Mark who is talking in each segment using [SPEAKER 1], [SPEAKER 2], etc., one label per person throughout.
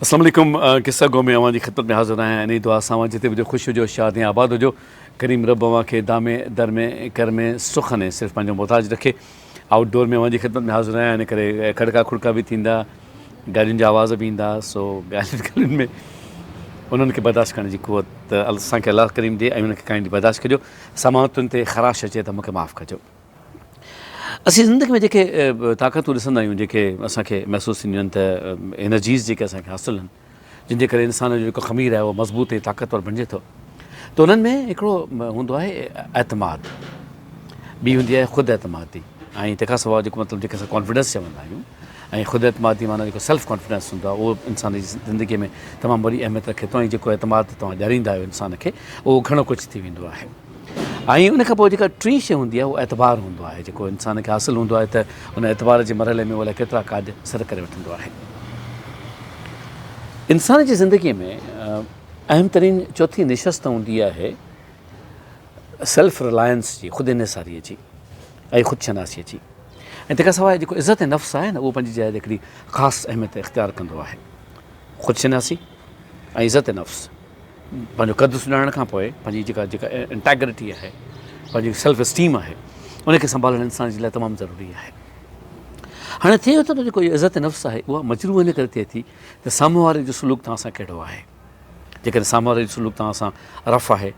[SPEAKER 1] اسلام عليڪم قصه گو ۾ اوهان جي خدمت ۾ حاضر آهيان انهي دعا سان اوهان جتي به هجو خوش هجو شاد ۽ آباد هجو ڪريم رب اوهان کي دامي در ۾ ڪر ۾ سخن ۽ صرف پنهنجو محتاج رکي آئوٽ ڊور ۾ اوهان جي خدمت ۾ حاضر آهيان ان ڪري کڙڪا کڙڪا به ٿيندا گاڏين جا آواز به ايندا سو ڳالهين ڳالهين ۾ انهن کي برداشت ڪرڻ جي قوت اسان کي الله ڪريم ڏي ۽ انهن کي ڪائنڊلي برداشت ڪجو سماعتن تي خراش اچي ته مون کي معاف ڪجو. اسين زندگي ۾ جيڪي طاقتون ڏسندا آهيون جيڪي اسان کي محسوس ٿينديون آهن ته انرجيز جيڪي اسان کي حاصل آهن جن جي ڪري انسان جو جيڪو خمير آهي اهو مضبوط ۽ طاقتور بڻجي ٿو ته انهن ۾ هڪڙو هوندو آهي اعتماد ٻي هوندي آهي خود اعتمادي ۽ تنهن کان سواء جيڪو مطلب جيڪي اسان ڪانفيڊنس چوندا آهيون ۽ خود اعتمادي معنيٰ جيڪو سيلف ڪانفيڊنس هوندو آهي اهو انسان جي زندگي ۾ تمام وڏي اهميت رکي ٿو ۽ جيڪو اعتماد توهان ڏياريندا آهيو انسان کي اهو گهڻو ڪجهه ٿي ويندو آهي ۽ ان کان پوء جيڪا ٽين شيء هوندي آهي اهو اعتبار هوندو آهي جيڪو انسان کي حاصل هوندو آهي ته ان اعتبار جي مرحلي ۾ هو الائي ڪيترا ڪاڄ سر ڪري وٺندو آهي. انسان جي زندگي ۾ اهم ترين چوٿين نشست هوندي آهي سيلف رلائنس جي خود انحصاري جي ۽ خود شناسي جي ۽ تنهن کان سواء جيڪو عزت نفس آهي نه اهو پنهنجي جاء تي هڪڙي خاص اهميت اختيار ڪندو آهي خود شناسي ۽ عزت نفس پنهنجو قد سڃاڻڻ کان پوء پنهنجي جيڪا جيڪا انٽيگرٽي آهي پنهنجي سيلف اسٽيم آهي ان کي سنڀالڻ انسان جي لاء تمام ضروري آهي هاڻي ٿئي ٿو ته جيڪو عزت نفس آهي اها مجروح ان ڪري ٿئي ٿي ته سامهون واري جو سلوڪ توهان سان ڪهڙو آهي جيڪڏهن سامهون واري جو سلوڪ توهان سان رف آهي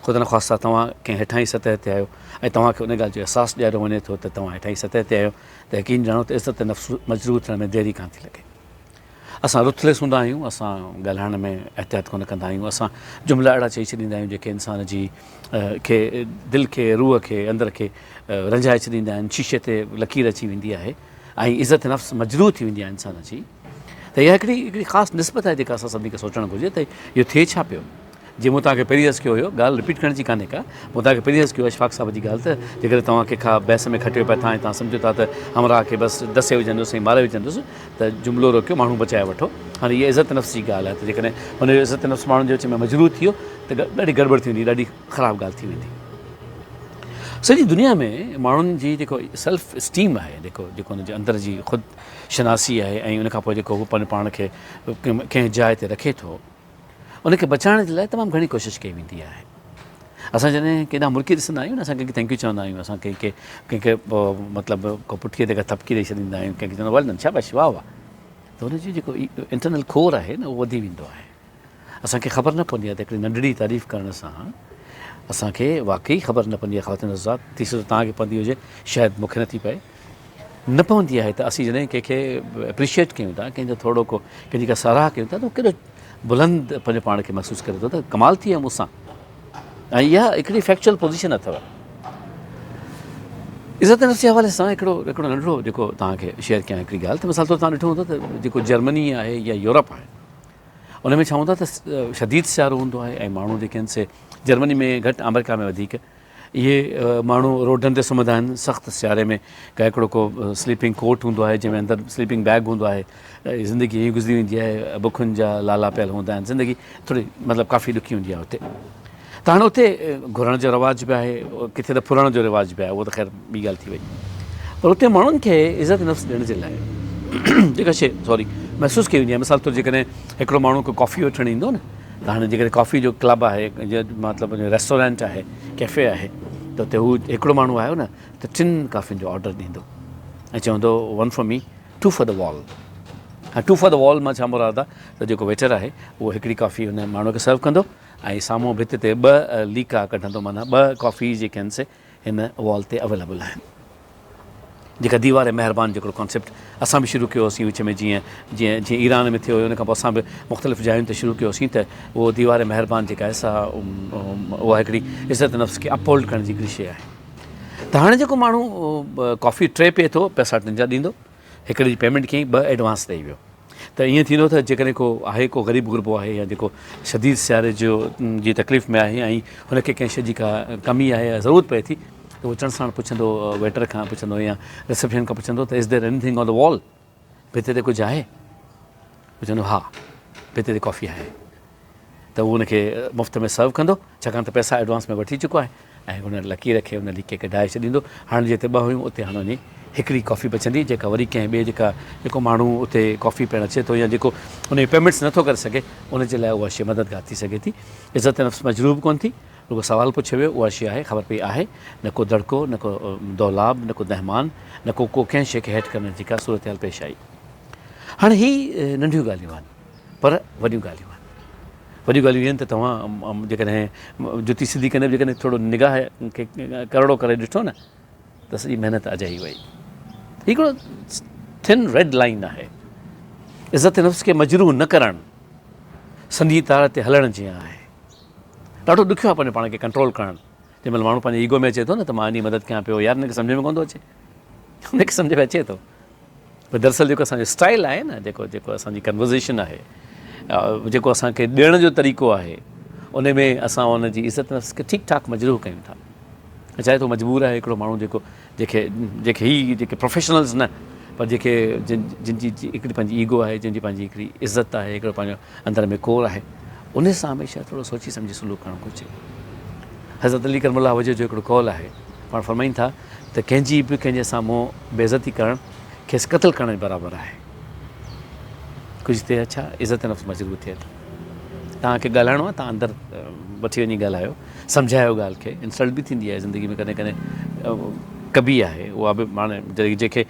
[SPEAKER 1] خدا نخواسته توهان ڪنهن هيٺائين سطح تي آهيو ۽ توهان کي ان ڳالهه جو احساس ڏياريو وڃي ٿو ته توهان هيٺائين سطح تي آهيو ته يقين ڄاڻو ته عزت نفس مجروح ٿيڻ ۾ دير ئي ڪانه ٿي لڳي اسان رٿليس هوندا آهيون، اسان ڳالهائڻ ۾ احتياط ڪونه ڪندا آهيون، اسان جملا اهڙا چئي ڇڏيندا آهيون جيڪي انسان جي کي دل کي روح کي اندر کي رنجائي ڇڏيندا آهن، شيشي تي لڪير اچي ويندي آهي ۽ عزت نفس مجروح ٿي ويندي آهي انسان جي ته اها هڪڙي هڪڙي خاص نسبت آهي جيڪا اسان سڀني کي سوچڻ گهرجي ته اهو ٿئي ڇا پيو. جيئن مون توهان کي پهرين عرض ڪيو هيو، ڳالهه رپيٽ ڪرڻ جي ڪانهي ڪا، مون توهان کي پهرين عرض ڪيو اشفاق صاحب جي ڳالهه ته جيڪڏهن توهان ڪنهن کان بحث ۾ کٽيو پيا ٿا ۽ توهان سمجهو ٿا ته همراهه کي بس دسي وجهندس ۽ ماري وجهندس ته جملو روڪيو ماڻهو بچائي وٺو. هاڻي اها عزت نفس جي ڳالهه آهي ته جيڪڏهن هن جو عزت نفس ماڻهن جي وچ ۾ مجروح ٿي ويو ته ڏاڍي گڙٻڙ ٿي ويندي، ڏاڍي خراب ڳالهه ٿي ويندي. سڄي دنيا ۾ ماڻهن جي جيڪو سيلف اسٽيم آهي، جيڪو جيڪو هن جي اندر جي خود شناسي آهي ۽ ان کان پوء جيڪو هو پنهنجو پاڻ کي ڪنهن جاء تي رکي ٿو، ان کي بچائڻ جي لاء تمام گهڻي ڪوشش ڪئي ويندي آهي. اسان جڏهن ڪيڏانهن مرڪي ڏسندا آهيون نه اسان ڪنهن کي thank you چوندا آهيون اسان ڪنهن کي ڪنهن کي مطلب ڪو پٺيء تي ڪا ٿپڪي ڏئي ڇڏيندا آهيون ڪنهن کي چوندا ويل ڊن شاباش واهه واهه ته ان جو جيڪو انٽرنل کور آهي نه اهو وڌي ويندو آهي اسان کي خبر نه پوندي آهي ته هڪڙي ننڍڙي تعريف ڪرڻ سان اسان کي واقعي خبر نه پوندي آهي خواتين حضرات ٿي سگهي ٿو توهان کي پوندي هجي شايد مون کي نه ٿي پئي نه پوندي آهي ته اسين جڏهن ڪنهن کي اپريشيئيٽ ڪيون ٿا ڪنهن جو ٿورو ڪو ڪنهن جي ڪا ساراهه ڪيون ٿا ته ڪيڏو بلند پنهنجو پاڻ کي محسوس ڪري ٿو ته ڪمال ٿي ويو مون سان ۽ اها هڪڙي فيڪچوئل پوزيشن اٿو عزت نفس جي حوالي سان هڪڙو هڪڙو ننڍڙو جيڪو توهان کي شيئر ڪيان هڪڙي ڳالهه ته مثال طور توهان ڏٺو هوندو ته جيڪو جرمني آهي يا يورپ آهي ان ۾ ڇا هوندو آهي ته شديد سيارو هوندو آهي ۽ ماڻهو جيڪي آهن سي جرمني ۾ گهٽ آمريڪا ۾ وڌيڪ اهي ماڻهو روڊن تي سمهندا آهن سخت سياري ۾ ڪا هڪڙو ڪو سليپنگ ڪوٽ هوندو آهي جنهن ۾ اندر سليپنگ بيگ هوندو آهي زندگي ائين گذري ويندي آهي بکن جا لالا پيل هوندا آهن زندگي ٿوري مطلب ڪافي ڏکي هوندي آهي اتي ته هاڻي اتي گهرڻ جو رواج به آهي ڪٿي ته ڦرڻ جو رواج به آهي اهو ته خير ٻي ڳالهه ٿي وئي پر اتي ماڻهن کي عزت نفس ڏيڻ جي لاء جيڪا شي سوري محسوس ڪئي ويندي آهي مثال طور جيڪڏهن هڪڙو ماڻهو ڪو ڪافي وٺڻ ايندو نه ته هاڻي جيڪڏهن ڪافي جو ڪلب آهي مطلب ريسٽورنٽ آهي ڪيفي آهي ته اتي هو هڪڙو ماڻهو آيو نه ته ٽن ڪافين جو آرڊر ڏيندو ۽ چوندو one for me two for the wall ۽ two for the wall مان ڇا مراد آهي ته جيڪو ويٽر آهي اهو هڪڙي ڪافي ان ماڻهو کي سرو ڪندو ۽ سامهون ڀت تي ٻه ليڪا ڪڍندو معنيٰ ٻه ڪافي جيڪي آهن سي هن وال تي اويليبل آهن. جيڪا ديوار مهربان جيڪڙو ڪانسيپٽ اسان به شروع ڪيو هوسين وچ ۾ جيئن جيئن جيئن ايران ۾ ٿيو هيو ان کان پوء اسان به مختلف جاين تي شروع ڪيو هوسين ته اهو ديوار مهربان جيڪا آهي سا اها هڪڙي عزت نفس کي اپهولڊ ڪرڻ جي هڪڙي شيء آهي ته هاڻي جيڪو ماڻهو ڪافي ٽي پئي ٿو پئسا ٽن جا ڏيندو هڪڙي جي پيمينٽ ڪيائين ٻه ايڊوانس ڏئي ويو ته ائين ٿيندو ته جيڪڏهن ڪو آهي ڪو غريب غربو آهي يا جيڪو شديد سياري جو جي تڪليف ۾ آهي ۽ هن کي ڪنهن شيء جي ڪا ڪمي آهي يا ضرورت پئي ٿي ته هو اچڻ ساڻ پڇندو ويٽر کان پڇندو يا رسيپشن کان پڇندو ته is there anything on the wall ڀت تي ڪجهه آهي هو چوندو ها ڀت تي ڪافي آهي ته هو ان کي مفت ۾ سرو ڪندو ڇاڪاڻ ته پئسا ايڊوانس ۾ وٺي چڪو آهي ۽ ان لڪير کي ان ليڪي کي ڊاهي ڇڏيندو هاڻي جتي ٻه هيون اتي هاڻي وڃي هڪڙي ڪافي بچندي جيڪا وري ڪنهن ٻئي جيڪا جيڪو ماڻهو اتي ڪافي پيئڻ اچي ٿو يا جيڪو ان جي پيمينٽس نٿو ڪري سگهي ان جي لاء اها شيء مددگار ٿي سگهي ٿي. عزت نفس مجروح به ڪونه ٿي. رڳو سوال پڇيو ويو اها شيء آهي خبر پئي آهي نه ڪو دڙڪو نه ڪو دولاب نه ڪو دهمان نه ڪو ڪو ڪنهن شيء کي هيٺ ڪرڻ جي ڪا صورتحال پيش آئي. هاڻي هي ننڍيون ڳالهيون آهن پر وڏيون ڳالهيون آهن. وڏيون ڳالهيون اهي آهن ته توهان جيڪڏهن جتي سڌي ڪندي به جيڪڏهن ٿورو نگاهه کي ڪرڙو ڪري ڏٺو نه ته سڄي محنت اجائي وئي. هي هڪڙو ٿن ريڊ لائين آهي. عزت نفس کي مجروح نه ڪرڻ سنهي تار تي هلڻ جيان آهي. ڏاڍو ڏکيو آهي پنهنجو پاڻ کي ڪنٽرول ڪرڻ. جنهن مهل ماڻهو پنهنجي ايگو ۾ اچي ٿو نه ته مان انهي مدد ڪيان پيو يار هن کي سمجهه ۾ ڪونه ٿو اچي. هن کي سمجهه ۾ اچي ٿو. پر دراصل جيڪو اسان جو اسٽائل آهي نه جيڪو جيڪو اسان جي ڪنورزيشن آهي جيڪو اسان کي ڏيڻ جو طريقو آهي ان ۾ اسان ان جي عزت نفس کي ٺيڪ ٺاڪ مجروح ڪيون ٿا چاهي ٿو مجبور آهي هڪڙو ماڻهو جيڪو جيڪي جيڪي هي جيڪي پروفيشنلز نه پر جيڪي جن جن جي هڪڙي پنهنجي ايگو آهي جن جي پنهنجي هڪڙي عزت آهي هڪڙو پنهنجو اندر ۾ ڪور آهي ان سان هميشه ٿورو سوچي سمجهي سلوڪ ڪرڻ گهرجي حضرت علي ڪرم الله وجه جو هڪڙو قول آهي پاڻ فرمائين ٿا ته ڪنهن جي به ڪنهن جي سامهون بيعزتي ڪرڻ کيس قتل ڪرڻ جي برابر آهي. ڪجهه ٿئي ڇا عزت نفس مجروح ٿئي ته توهان کي ڳالهائڻو آهي توهان اندر وٺي وڃي ڳالهايو سمجهايو ڳالهه کي انسلٽ به ٿيندي آهي زندگي ۾ ڪڏهن ڪڏهن ڪبي آهي اها به ماڻهو جڏهن جيڪي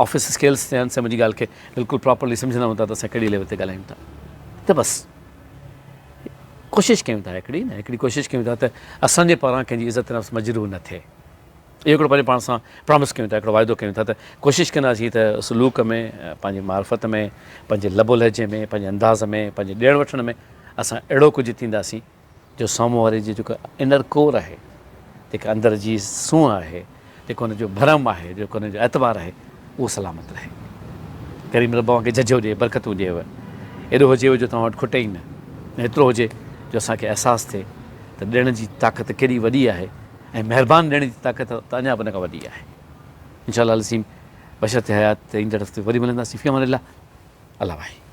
[SPEAKER 1] آفيس اسڪيلس تي آهن سي منهنجي ڳالهه کي بلڪل پراپرلي سمجهندا هوندا ته اسان ڪهڙي ليول تي ڳالهايون ٿا ته بس ڪوشش ڪيون ٿا هڪڙي نه هڪڙي ڪوشش ڪيون ٿا ته اسان جي پاران ڪنهن جي عزت نفس مجروح نه ٿئي اهو هڪڙو پنهنجي پاڻ سان پرامس ڪيون ٿا هڪڙو واعدو ڪيون ٿا ته ڪوشش ڪنداسين ته سلوڪ ۾ پنهنجي معرفت ۾ پنهنجي لب و لهجي ۾ پنهنجي انداز ۾ پنهنجي ڏيڻ وٺڻ ۾ اسان اهڙو ڪجهه ٿينداسين جو سامهون واري جي جيڪو انر ڪور آهي جيڪا اندر جي سونهن آهي جيڪو ان جو ڀرم آهي جيڪو ان جو اعتبار آهي اهو سلامت رهي. ڪريم رب اوهان کي جهجهو ڏئي، برڪتون ڏئيو. ايڏو هجيو جو توهان وٽ کٽي ئي نه ۽ ايترو هجي جو اسان کي احساس ٿئي ته ڏيڻ جي طاقت ڪيڏي وڏي آهي ۽ مهربان ڏيڻ جي طاقت ته اڃا به ان کان وڏي آهي. انشاء الله العظيم بشرط حيات ايندڙ هفتي وري ملنداسين. في امان الله. الله واهي.